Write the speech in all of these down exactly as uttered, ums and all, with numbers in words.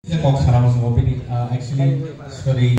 Kok sana masuk kopi ni, ah, actually, sorry.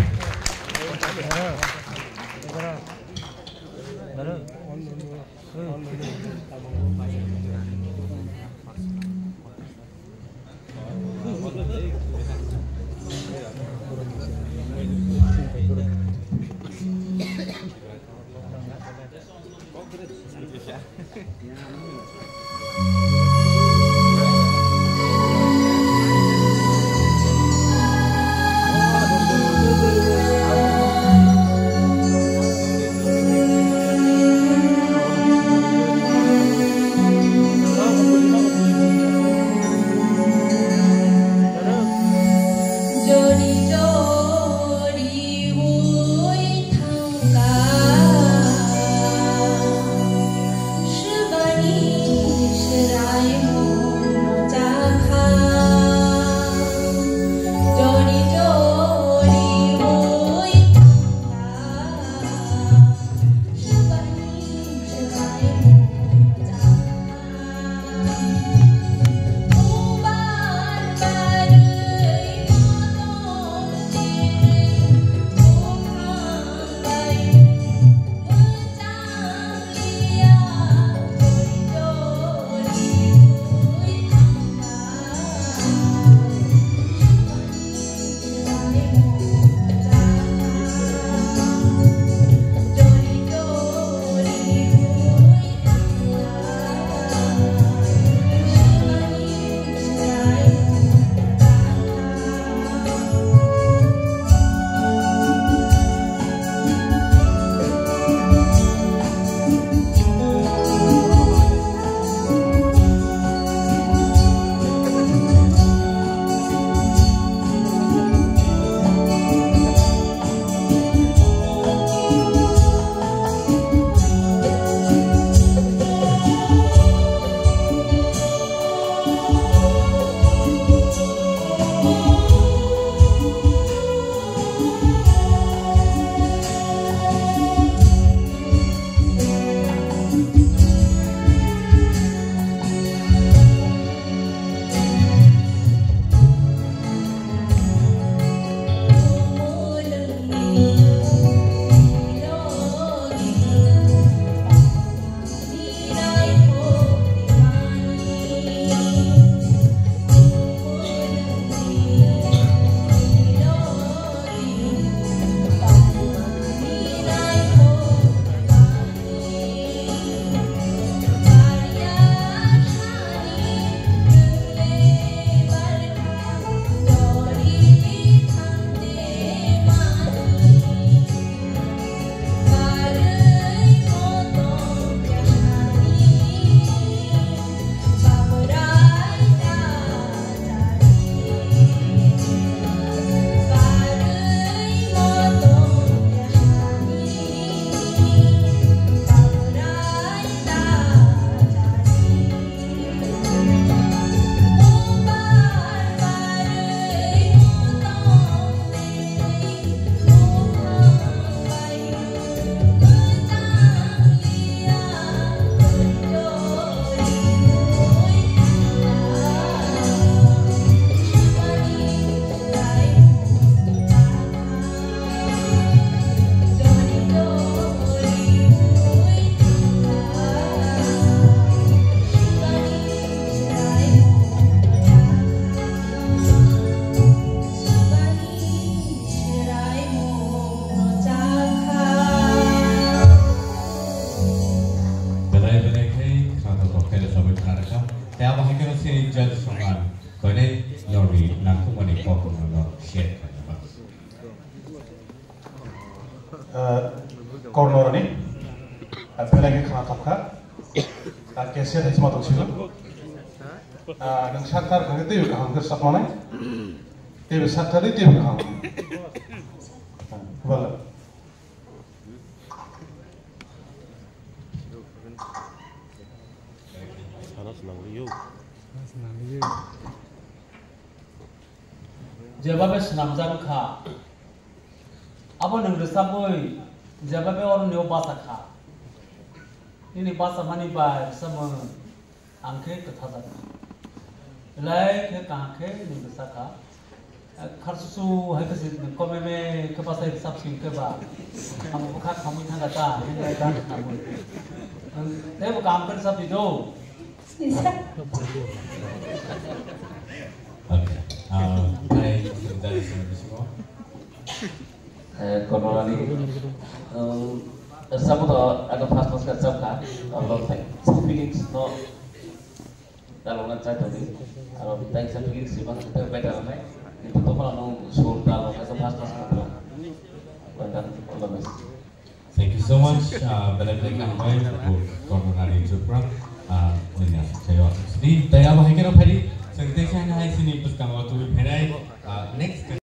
Belai belai khe khnathok kok khe rochogwi khna rwkha. Tei abo hai kheno chini judge rok ang koinai norni nangkukmani kokno no share khlainai. Ah, kornorni, ah, belai khe khnathok kha. Ah, cassette hai sima tong silo. Ah, nwng sakthar khe teibo kaham khe sakmanai. Teibo sakthar teibo kaham. Ah, bala. Sana swnamliyo. Jebabe swnamjak wngkha, abo nwng rwchapwi jebabe oroni o bacha kha. Nini bachamani bai rwchapmung ang khe kwthajak kha. Belai khe kaham khe nwng rwchak kha. Kharsusu hai kasi komeme ke pasai sab sing ke ba. Kamu buka kamu thanga ta, ini ta kamu. Tebo kam kar sab di do. Isa. Okay. Uh, hi, dari sini semua. Eh, Kornolani. Um, sabu to ada pas pas ka sab ka. Kalau tak feelings no. Kalau nggak cai tadi. Kalau kita bisa feelings sih bang kita beda ramai. Itu tuh kalau nung sur kalau nggak pas pas gitu. Bang, all the best. Thank you so much, uh, belai belai hambai, Kornolani Tripura, uh, nini aswk sayo. Sini, tei abo hai khe rw phaidi, chwng tei sai hai sini bwskango tubui phainai, uh, next